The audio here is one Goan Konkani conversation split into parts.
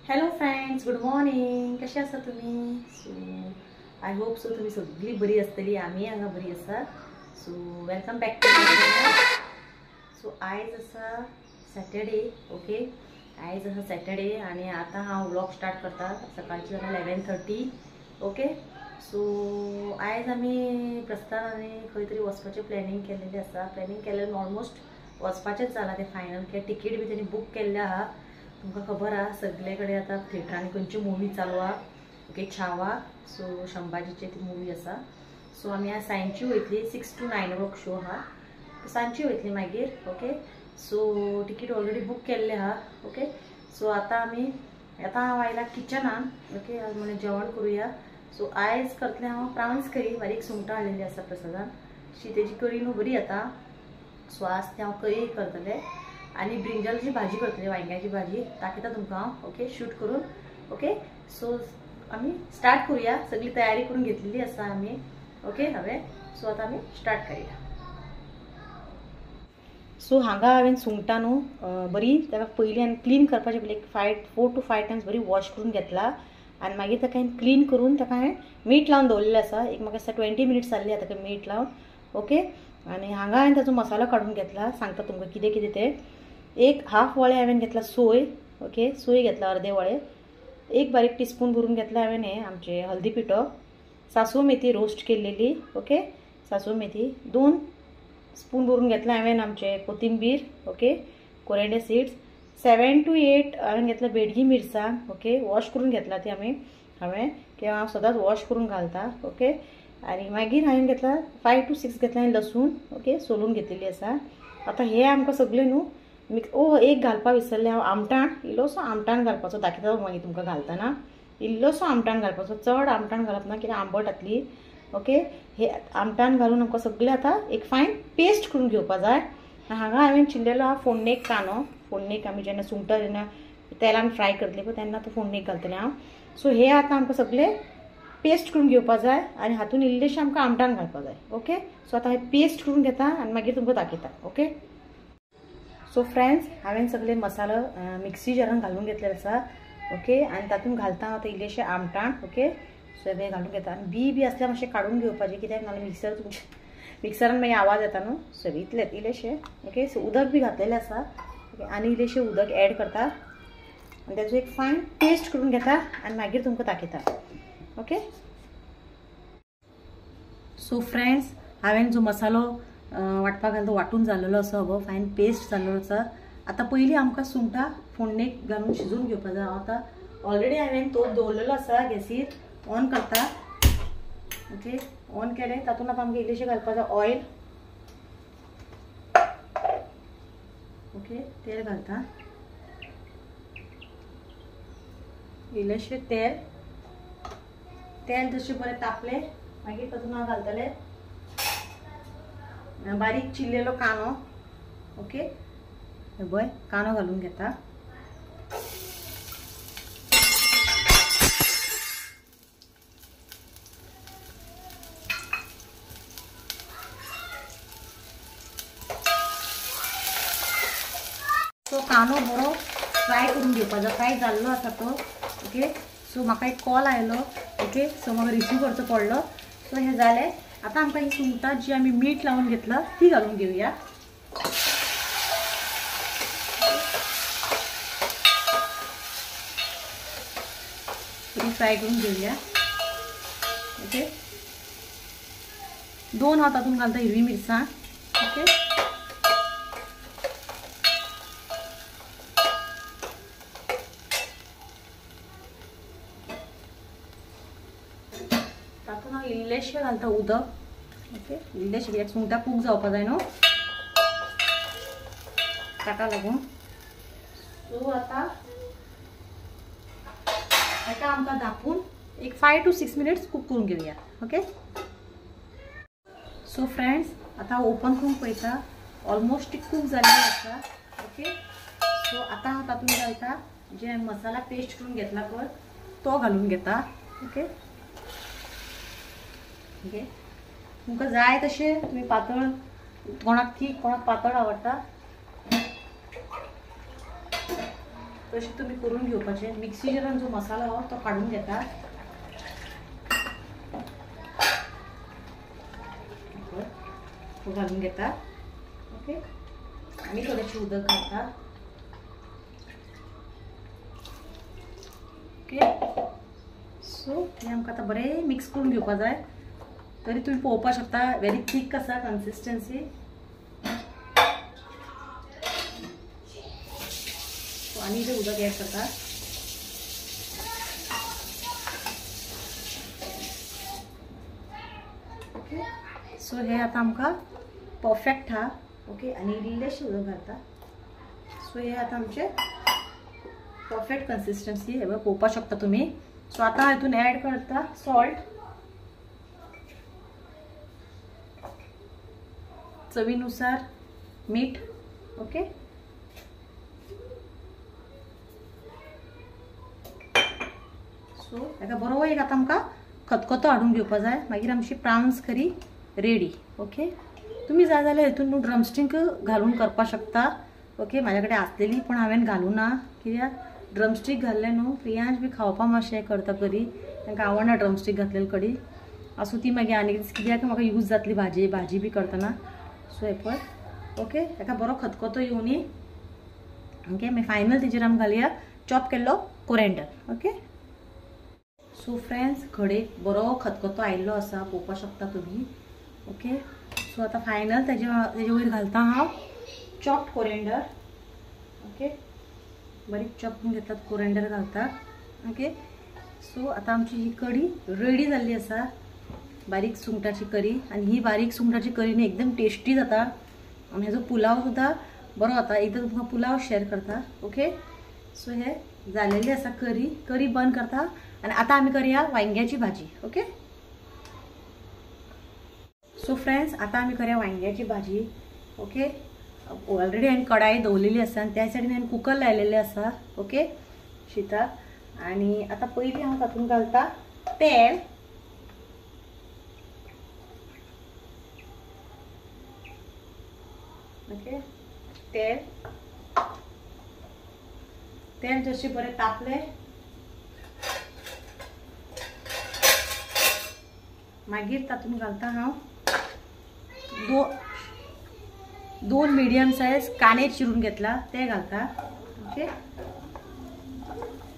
Hello friends, good morning. कशे आसा तुमी? सो I hope so तुमी सगळी बरी आसतली, आमी हांगा बरी आसा। So welcome back to my channel. So आयज आसा सॅटरडे, ओके। आयज आसा सॅटरडे आनी आतां हांव व्लॉग स्टार्ट करता। सकाळची जाल्यार 11:30, ओके। सो आयज आमी प्रस्तान आनी खंय तरी वचपाचें प्लॅनिंग केल्लेलें आसा। प्लॅनिंग केल्लें ऑलमोस्ट वचपाचेंच जालां तें फायनल, कित्याक तिकीट बी तेणी बूक केल्लें आहा। तुमकां खबर आहा सगळे कडेन आतां थिएटरांनी खंयची मुवी चालू आहा, ओके, छावा। सो शंभाजीची ती मुवी आसा। सो आमी आज सांजची वयतली, 6 to 9 o'clock show आहा, सांजची वयतली मागीर, okay. So ticket already book केल्ले आहा, ओके। सो आतां आमी आतां हांव आयला किचनान, ओके। आज म्हणलें जेवण करुया। सो आयज करतलें हांव प्रावन्स करी, बारीक सुंगटां हाडलेली आसा प्रसादान, शी तेजी करी न्हू बरी जाता। सो आज तें हांव करी करतलें आनी ब्रिंजलची भाजी करतले, वांयग्याची भाजी दाखयता तुमकां हांव, ओके, शूट करून, ओके। सो आमी स्टार्ट करूया, सगळी तयारी करून घेतलेली आसा आमी, ओके हांवें। सो आतां आमी स्टार्ट करूया। सो हांगा हांवें सुंगटां न्हू बरी ताका पयलीं हांवें क्लीन करपाचें पयलीं 4 to 5 times बरी वॉश करून घेतला आनी मागीर ताका हांवें क्लीन करून ताका हांवें मीठ लावन दवरलेलें आसा। एक म्हाका दिसता 20 मिनट्स जाल्ली ताका मीठ लावन, ओके। आनी हांगा हांवें ताचो मसालो काडून घेतला, सांगता तुमकां कितें कितें तें। एक हाफ वळे हांवें घेतला सोय, ओके, सोय घेतला अर्दे वळे, एक बारीक टिस्पून भरून घेतला हांवें हें आमचें हल्दी पिठो, सासव मेथी रोस्ट केल्लेली, ओके, सासव मेथी 2 स्पून भरून घेतला हांवें आमचें कोथिंबीर, ओके, कोरिएंडर सीड्स 7 to 8 हांवें घेतला बेडगी मिरसांग, ओके, वॉश करून घेतला ती आमी हांवें, कित्याक हांव सदांच वॉश करून घालता, ओके। आनी मागीर हांवें घेतला 5 to 6 घेतला हांवें लसूण, ओके, सोलून घेतलेली आसा। आतां हें आमकां सगळें न्हू मिक्स, ओ एक घालपा विसरलें हांव, आमटाण, इल्लोसो आमटाण घालपाचो, दाखयता मागीर तुमकां घालतना। इल्लोसो आमटाण घालपाचो, चड आमटाण घालप ना कित्याक आंबट जातली, ओके। हे आमटाण घालून आमकां सगळें आतां एक फायन पेस्ट करून घेवपा जाय। हांगा हांवें चिरलेलो आहा फोडणेक कांदो, फोडणेक आमी जेन्ना सुंगटां जेन्ना तेलान फ्राय करतली पळय तेन्ना तो फोडणेक घालतलें हांव। सो हे आतां आमकां सगळें पेस्ट करून घेवपा जाय आनी हातून इल्लेशें आमकां आमटाण घालपा जाय, ओके। सो आतां हें पेस्ट करून घेता आनी मागीर तुमकां दाखयता, ओके। सो फ्रेंड्स, हांवें सगळे मसालो मिक्सी जारान घालून घेतलेले आसा, ओके। आनी तातूंत घालता आतां इल्लेशें आमटाण, ओके। सो हें घालून घेता आनी बी बी आसल्यार मातशें काडून घेवपाचें, कित्याक नाल्यार मिक्सर तुमचें मिक्सरान मागीर आवाज येता न्हू। सो इतलें इल्लेशें, ओके। सो उदक बी घातलेलें आसा, ओके, आनी इल्लेशें उदक एड करता आनी ताचो एक फायन पेस्ट करून घेता आनी मागीर तुमकां दाखयता, ओके। सो फ्रेंड्स, हांवें जो मसालो वांटपाक घालतो वांटून जाल्लो आसा, हो फायन पेस्ट जाल्लो आसा। आतां पयलीं आमकां सुंगटां फोडणेक घालून शिजोवन घेवपा जाय। हांव आतां ऑलरेडी हांवें तो दवरलेलो आसा गॅसीर, ऑन करता, ओके। ऑन केलें, तातूंत आतां आमकां इल्लेशें घालपा जाय ऑयल, ओके, तेल घालता इल्लेशें तेल। तेल जशें बरें तापलें मागीर तातूंत हांव घालतलें बारीक चिरलेलो कांदो, ओके, पळय कांदो घालून घेता। सो कांदो बरो फ्राय करून घेवपाचो, फ्राय जाल्लो आसा तो, ओके। सो म्हाका एक कॉल आयलो, ओके, सो म्हाका रिसीव करचो पडलो। सो हें जालें, आतां आमकां ही सुंगटां जी आमी मीठ लावन घेतला ती घालून घेवया। बरी फ्राय करून घेवया, ओके। 2 हांव तातूंत घालता हिरवी मिरसांग, ओके। तातूंत हांव इल्लेशें घालता उदक, ओके, इल्लेशें, कित्याक सुंगटां कूक जावपा जाय न्हू, ताका लागून। सो आतां ताका आमकां धांपून एक 5 to 6 minutes cook करून घेवया, ओके। सो फ्रेंड्स, आतां ओपन करून पळयता, ऑलमोस्ट ती कूक जाल्ली आसा, ओके। सो आतां हांव तातूंत घालता जे मसाला पेस्ट करून घेतला पळय तो घालून घेता, ओके। ओके, तुमकां जाय तशें तुमी पातळ, कोणाक थीक कोणाक पातळ आवडटा। तशें तुमी करून घेवपाचें. मिक्सीचेर जो मसालो आहा तो काडून घेता. तो घालून घेता. ओके, आनी थोडेशें उदक घालता. ओके, सो हें आमकां आतां बरें मिक्स करून घेवपा जाय. तरी तुमी पळोवपाक शकता वेरी थीक आसा कन्सिस्टन्सी. सो आनी इल्लें उदक एड करता. ओके, सो हे आतां आमकां परफेक्ट हा. ओके, आनी इल्लेशें उदक घालता. सो हे आतां आमचें परफेक्ट कन्सिस्टन्सी हे पळोवपाक शकता तुमी. सो आतां हितून एड करता सॉल्ट, चवीनुसार मीठ. ओके, सो ताका बरो एक आतां आमकां खतखतो हाडून घेवपा जाय. मागीर आमची प्रावन्स करी रेडी. ओके, तुमी जाय जाल्यार हितून न्हू ड्रमस्टीक घालून करपाक शकता. ओके, म्हाज्या कडेन आसलेली पूण हांवें घालूं ना, कित्याक ड्रमस्टीक घाल्लें न्हू प्रियांश बी खावपाक मातशें करता करी, तांकां आवडना ड्रमस्टीक घातलेली कडी. आसूं ती मागीर आनी कित्याक म्हाका यूज जातली भाजी भाजी बी करतना. सो हें पळय. ओके, ताका बरो खतखतो येवनी. ओके, मागीर फायनल तेजेर आमी घालया चॉप केल्लो कोरिएंडर. ओके, सो फ्रेंड्स, खडेक बरो खतखतो आयिल्लो आसा पळोवपाक शकता तुमी. ओके, सो आतां फायनल तेजे वयर घालता हांव चॉप्ड कोरिएंडर. ओके, बारीक चॉप करून घेतलात कोरिएंडर घालता. ओके, सो आतां आमची ही कडी रेडी जाल्ली आसा, बारीक सुंगटाची करी. आनी ही बारीक सुंगटाची करी न्ही एकदम टेस्टी जाता. आनी हेजो पुलाव सुद्दां बरो जाता. एकदां तुमकां पुलाव शेअर करता. ओके, सो हे जालेली आसा करी. करी बंद करता आनी आतां आमी करया वांयग्याची भाजी. ओके, सो फ्रेंड्स, आतां आमी करया वांयग्याची भाजी. ओके, ऑलरेडी हांवें कडाई दवरलेली आसा आनी त्या सायडीन हांवें कुकर लायलेलें आसा. ओके, शिताक. आनी आतां पयलीं हांव तातूंत घालता तेल. ओके, तेल तेल जशें बरें तापलें मागीर तातूंत घालता हांव दोन मिडियम सायज कांदे चिरून घेतला ते घालता. ओके,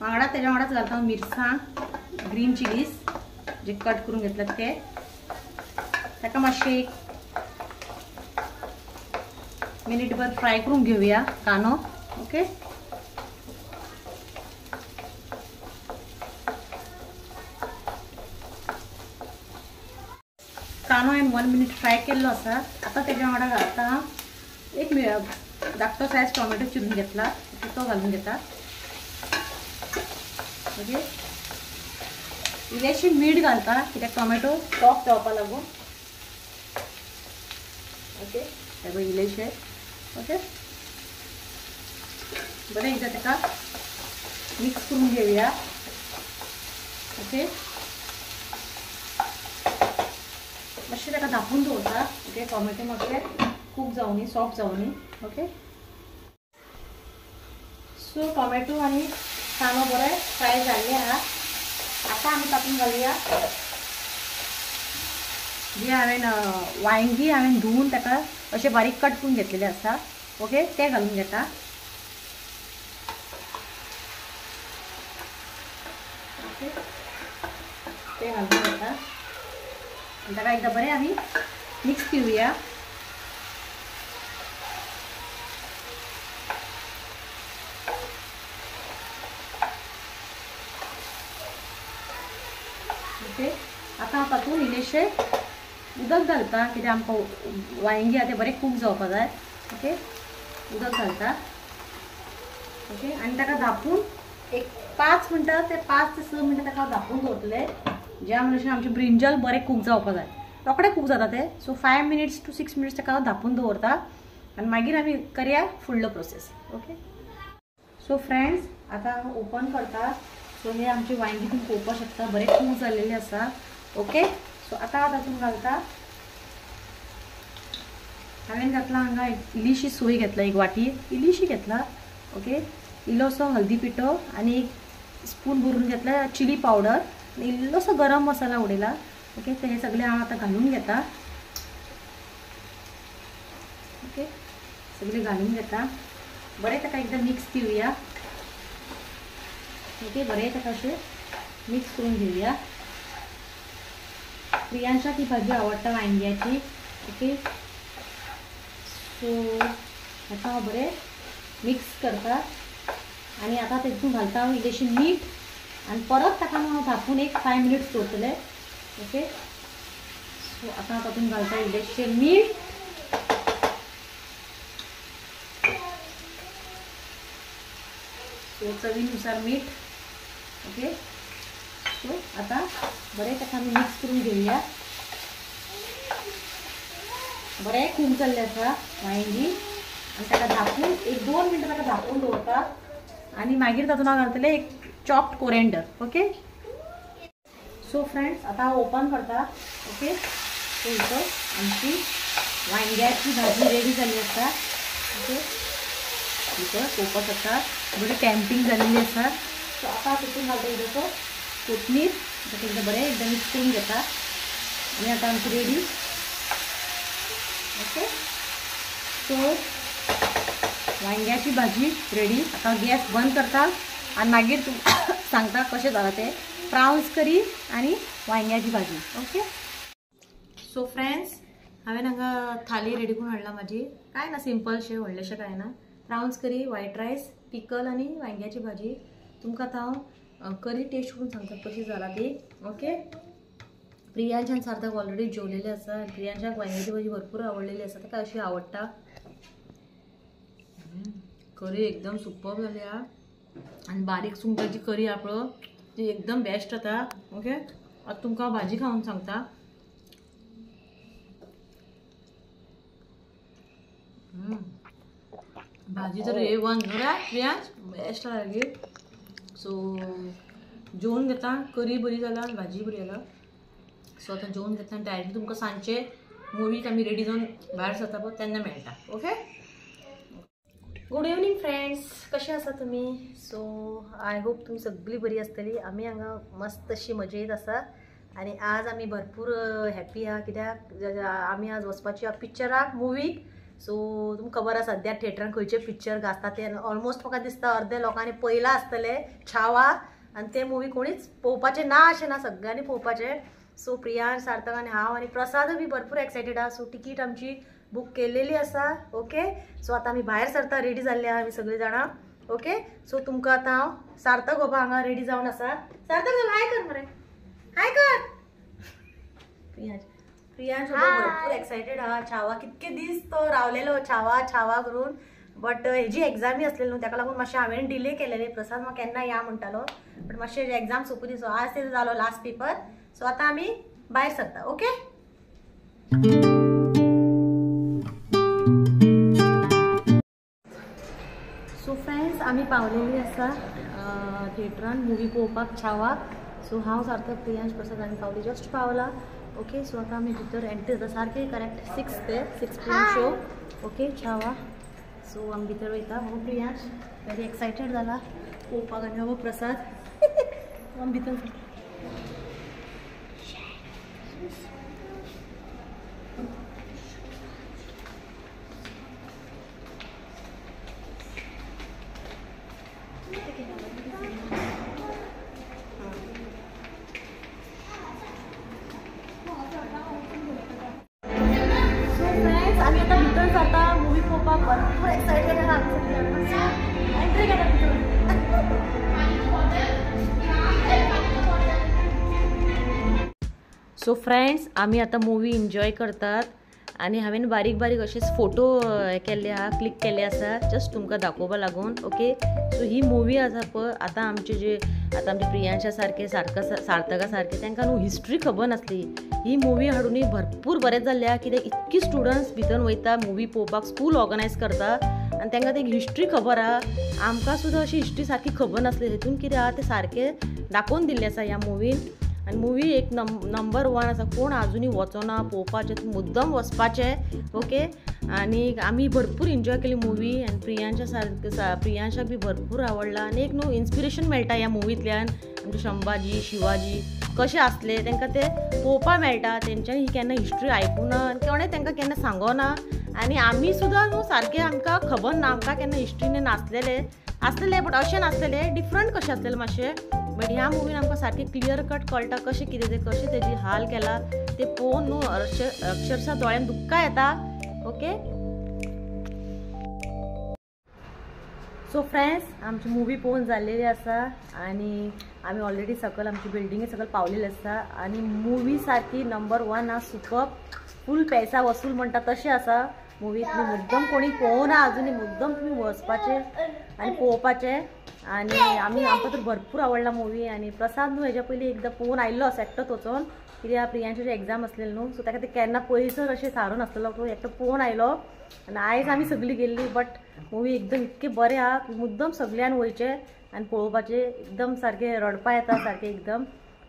वांगडा तेज्या वांगडाच घालता मिरसांग, ग्रीन चिलीज जे कट करून घेतला ते. ताका मातशें एक मिनिटभर फ्राय करून घेवया कांदो. ओके, कांदो हांवें 1 मिनीट फ्राय केल्लो आसा. आतां तेज्या वांगडा घालता एक धाकटो सायज टोमॅटो चिरून घेतला तो घालून घेता. ओके, इल्लेशें मीठ घालता कित्याक टोमॅटो सॉफ्ट जावपा लागून. ओके, हे पळय इल्लेशें. ओके, बरें एकदां ताका मिक्स करून घेवया. ओके, मातशें ताका धांपून दवरता. ओके, टोमॅटो मातशें कूक जावनी, सॉफ्ट जावनी. ओके, सो टोमॅटो आनी कांदो बरें फ्राय जाल्ले आहा. आतां आमी तातूंत घालया जे हांवें वांयगी हांवें धुवून ताका अशें बारीक कट करून घेतलेले आसा. ओके, ते घालून घेता. ओके, ते घालून घेता आनी ताका एकदां बरें आमी मिक्स करुया. ओके, आतां हांव तातूंत इल्लेशें उदक घालता कित्याक आमकां वांयगी आहा तें बरें कूक जावपा जाय. ओके, उदक घालता. ओके, आनी ताका धांपून एक 5 मिनटां ते 5 ते 6 मिनटां ताका हांव धांपून दवरतलें, ज्या म्हणल्यार आमचें ब्रिंजल बरें कूक जावपा जाय. रोखडें कूक जाता तें. सो 5 मिनिट्स टू 6 मिनिट्स ताका हांव धांपून दवरता आनी मागीर आमी करया फुडलो प्रोसेस. ओके, सो फ्रेंड्स, आतां हांव ओपन करता. सो हे आमची वांयगी तुमी पळोवपाक शकता बरें कूक जाल्लेलें आसा. ओके, सो आतां हांव तातूंत घालता, हांवें घातला हांगा इल्लीशी सोय घेतला, एक वाटी इल्लीशी घेतला. ओके, इल्लोसो हल्दी पिठो आनी एक स्पून भरून घेतला चिली पावडर, इल्लोसो गरम मसाला उडयला. ओके, तर हे सगळे हांव आतां घालून घेता. ओके, सगळे घालून घेता. बरें ताका एकदां मिक्स दिवया. ओके, बरें ताका अशें मिक्स करून घेवया. प्रियांशाक ही भाजी आवडटा वांयग्याची. ओके, सो आतां हांव बरें मिक्स करता आनी आतां तेतून घालता हांव इल्लेशें मीठ आनी परत ताका हांव धापून एक 5 मिनट्स दवरतलें. ओके, सो आतां तातूंत घालता इल्लेशें मीठ. सो चवीनुसार मीठ. ओके, सो आतां बरें ताका आमी मिक्स करून घेवया. बरें खूब जाल्लें आसा वांयगी आनी ताका धापून एक 2 मिनटां ताका धापून दवरता आनी मागीर तातूंत हांव घालतलें एक chopped coriander. Okay, so friends आतां हांव ओपन करता. ओके, सो इथं आमची वांयग्याची भाजी रेडी जाल्ली आसा. ओके, इथं पळोवपाक शकता बरी टॅम्पिंग जाल्लेली आसा. सो आतां तितून घालता इल्लोसो कोथमीर, ताका एकदां बरें एकदां मिक्स करून घेता आनी आतां आमची रेडी. ओके, सो वांयग्याची भाजी रेडी. आतां गॅस बंद करता आनी मागीर तुमकां सांगता कशें जालां तें प्रावन्स करी आनी वांयग्याची भाजी. ओके, सो फ्रेंड्स हांवें हांगा थाली रेडी करून हाडला म्हाजी. कांय ना, सिंपलशें, व्हडलेशें कांय ना. प्रावन्स करी, व्हायट रायस, पिकल आनी वांयग्याची भाजी. तुमकां आतां हांव करी टेस्ट करून सांगता कशी जाला ती. ओके, प्रियांशान सार्थक ऑलरेडी जेवलेले आसा. प्रियांशाक वांयग्याची भाजी भरपूर आवडलेली आसा, ताका अशी आवडटा. करी एकदम सुपर जाली आहा आनी बारीक सुंगटाची करी आहा पळय ती एकदम बेस्ट जाता. ओके, आतां तुमकां भाजी खावन सांगता. भाजी तर A1 Priyansh best सारकी. सो जेवण घेता, करी बरी जाला, भाजी बरी जाला. सो आतां जेवण घेता आनी डायरेक्टली तुमकां सांजचे मुवीक आमी रेडी जावन भायर सरता पळय तेन्ना मेळटा. ओके, गुड इवनींग फ्रेंड्स, कशें आसा तुमी? सो I hope तुमी सगळीं बरी आसतली. आमी हांगा मस्त अशी मजेत आसा आनी आज आमी भरपूर हॅप्पी आहा कित्याक आमी आज वचपाची आहा पिक्चराक, मुवीक. सो तुमकां खबर आसा सद्या थिएटरान खंयचे पिक्चर गाजता ते. ऑलमोस्ट म्हाका दिसता अर्दे लोकांनी पळयलां आसतलें छावा, आनी ते मुवी कोणीच पळोवपाचें ना अशें ना, सगळ्यांनी पळोवपाचें. सो प्रियांश, सार्थक आनी हांव आनी प्रसादूय बी भरपूर एक्सायटेड आहा. सो तिकीट आमची बूक केलेली आसा. ओके, सो आतां आमी भायर सरता, रेडी जाल्ले आहा आमी सगळीं जाणां. ओके, सो तुमकां आतां हांव सार्थक बाबा हांगा रेडी जावन आसा. सार्थक हाय कर मरे, हाय कर. प्रियांश, प्रियांश बाबा भरपूर एक्सायटेड आहा. छावा कितके दीस तो रावलेलो छावा छावा करून, बट हेजी एग्जामी आसलेली न्हू ताका लागून मातशें हांवें डिले केलेले. प्रसाद म्हाका केन्ना या म्हणटालो, बट मातशें एग्जाम सोंपून दी. सो आज तेजो जालो लास्ट पेपर. सो आतां आमी भायर सरता. ओके, सो फ्रेंड्स आमी पावलेली आसा थिएटरान मुवी पळोवपाक छावा. सो हांव, सार्थक, प्रियांश, प्रसाद आमी पावली, जस्ट पावला. ओके, सो आतां आमी भितर एंट्री जाता सारकें करेक्ट 6 ते 6 PM show. Okay, Chhaava. So आमी भितर वयता. हो प्रियांश वेरी एक्सायटेड जाला पळोवपाक आनी हो प्रसाद. आमी भितर आमी आतां भितर सरता मुवी पळोवपाक. भरपूर एक्सायटेड आहा आमी सगळीं. सो एंट्री घेता भितर. सो फ्रेंड्स आमी आतां मुवी एन्जॉय करतात आनी हांवें बारीक बारीक अशेच फोटो केल्ले आहा, क्लिक केल्ले आसा जस्ट तुमकां दाखोवपा लागून. ओके, सो ही मुवी आसा पळय आतां आमचे जे आतां आमचे प्रियांशा सारके, सार्थका सारके तांकां न्हू हिस्ट्री खबर नासली. ही मुवी हाडूनय भरपूर बरें जाल्लें आहा कित्याक इतकी स्टुडंट्स भितर वयता मुवी पळोवपाक, स्कूल ऑर्गनायज करता आनी तांकां ती हिस्ट्री खबर आहा. आमकां सुद्दां अशी हिस्ट्री सारकी खबर नासली. हेतून कितें आहा तें सारकें दाखोवन दिल्लें आसा ह्या मुवीन. आनी मुवी एक नंबर 1 आसा. कोण आजुनूय वचोना पळोवपाचें, मुद्दम वचपाचें. ओके, आनी आमी भरपूर एन्जॉय केली मुवी आनी प्रियांशा सारकें प्रियांशाक बी भरपूर आवडला. आनी एक न्हू इन्स्पिरेशन मेळटा ह्या मुवींतल्यान. आमचे संभाजी शिवाजी कशें आसले तांकां ते पळोवपाक मेळटा. तेंच्यांनी ही केन्ना हिस्ट्री आयकूना आनी कोणें तांकां केन्ना सांगोना. आनी आमी सुद्दां न्हू सारकें आमकां खबर ना, आमकां केन्ना हिस्ट्रीन नासलेले आसलेले बट अशें नासलेले, डिफरंट कशें आसलेले मातशें. बट ह्या मुवीन आमकां सारकें क्लियर कट कळटा कशें कितें तें कशें तेजी हाल केला ते पळोवन न्हू अक्षरशः दोळ्यान दुख्खां येता. ओके, सो फ्रेंड्स, आमची मुवी पळोवन जाल्लेली आसा आनी आमी ऑलरेडी सकयल आमची बिल्डिंगे सकयल पावलेली आसा. आनी मुवी सारकी नंबर 1 आसा, सुपर फूल पैसा वसूल म्हणटा तशें आसा मुवी. तुमी मुद्दम कोणी पळोवना आजुनूय, मुद्दम तुमी वचपाचें आनी पळोवपाचें. आनी आमी आमकां तर भरपूर आवडला मुवी. आनी प्रसाद न्हू हेज्या पयलीं एकदां पळोवन आयिल्लो आसा एकटोच वचोन, कित्याक प्रियांशाची एग्जाम आसलेली न्हू, सो ताका ते केन्ना पयसर अशें थारोवन आसलेलो, तो एकटो पळोवन आयलो. आनी आयज आमी सगळीं गेल्ली, बट मुवी एकदम इतकें बरें आहा, मुद्दम सगळ्यान वयचें आनी पळोवपाचें. एकदम सारकें रडपा येता सारकें एकदम.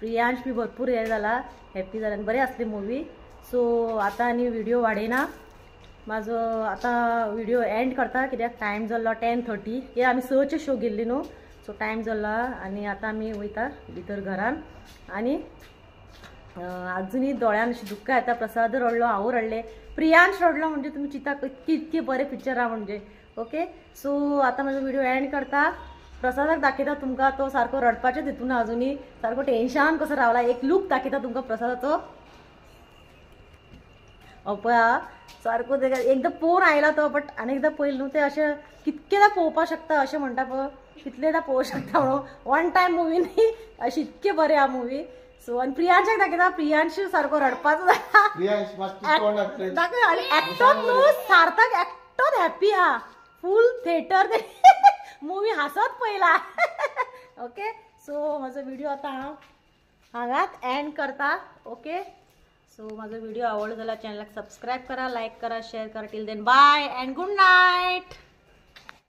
प्रियांश बी भरपूर हें जाला, हॅप्पी जाला आनी बरें आसली मुवी. सो आतां आनी व्हिडियो वाडयना म्हाजो, आतां व्हिडियो एंड करता कित्याक टायम जाल्लो 10:30. कित्याक आमी 6 शो गेल्ली न्हू, सो टायम जाल्लो आनी आतां आमी वयता भितर घरान. आनी आजुनूय दोळ्यान अशी दुख्खां येता. प्रसाद रडलो, हांव रडलें, प्रियांश रडलो, म्हणजे तुमी चिंता इतकें बरें पिक्चर आहा म्हणजे. ओके, सो आतां म्हाजो व्हिडियो एंड करता. प्रसादाक दाखयता तुमकां, तो सारको रडपाचें तितून आजुनूय सारको टेंशन कसो रावला, एक लूक दाखयता तुमकां प्रसादाचो. पळया सारको तेका एकदां पळोवन आयला तो, बट आनी एकदां पळयलें न्हू तें अशें कितकेदां पळोवपाक शकता अशें म्हणटा पळय, कितलेदां पळोवंक शकता म्हणून वन टायम मुवी न्ही, अशी इतकें बरें आहा मुवी. सो आनी प्रियांशाक दाखयता, प्रियांश सारको रडपाचो दाखय. आनी एकटोच न्हू सार्थक एकटोच हॅप्पी आहा, फूल थिएटर मुवी हांसत पळयला. ओके, सो म्हाजो व्हिडियो आतां हांव हांगाच एंड करता. ओके, सो म्हाजो व्हिडियो आवडलो जाल्यार चॅनलाक सबस्क्रायब करा, लायक करा, शेअर करा. Till then bye and good night.